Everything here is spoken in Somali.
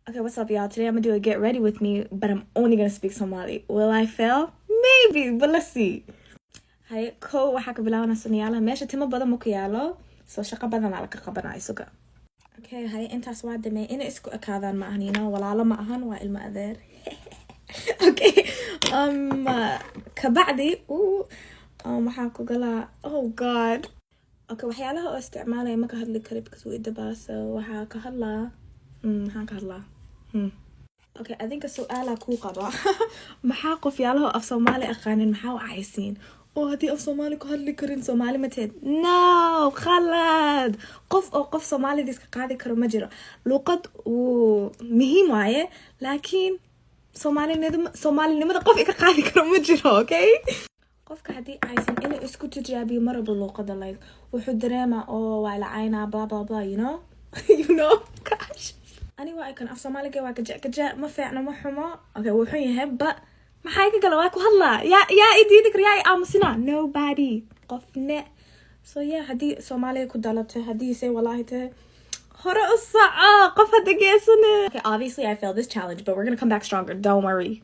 Okay, what's up, y'all? Today I'm gonna do a get ready with me, but I'm only gonna speak Somali. Will I fail? Maybe, but let's see. Hay, kow waxaa ka bilaabanaa sunniyaalaha. Meesha timo badan ma ku yaalo, soo shaqo badanaa laka qabanaa isuga. Okay, hay, intaas waa damey. Inay isku ekaadaan ma ahan, walaalo ma ahan, waa ilmo adeer. Okay, kabacdi waxaa ku galaa, oh God. Okay, waxyaalaha oo isticmaalaya ma ka hadli kari because way dabaa, so waxaa ka hadlaa, maxaan ka hadlaa? Okay, adinka su-aalaa kuu qaba: maxaa qofyaalaha af Soomaali aqaanin maxaa u caysiin oo haddii af Soomaali ku hadli karin Soomaali mateed? No, khalad. Qof oo qof Soomaalidiis ka qaadi karo ma jiro. Luuqad wuu muhiim waaye, laakiin Soomaalinimada qof ika qaadi karo ma jiro. Okay, qofka haddii aysan inuu isku tijaabiyo maraba luuqada, like, wuxuu dareemaa oo waa la caynaa, blah blah blah, you know. Gosh, aniga waa kan af Soomaaliga waa gaja gaja, ma fiicno, ma xumo. Okay, wuu xun yahay, but maxaa iga gala? Waa ku hadlaa. Yaa i diidi kara? Yaa i aamusina? Nobody, qofne. So yeah, haddii Soomaaliya ku dhalatay, haddii say walaahi tahay, hore u soco, qof hadda geesane. Okay, obviously I failed this challenge, but we're gonna come back stronger, don't worry.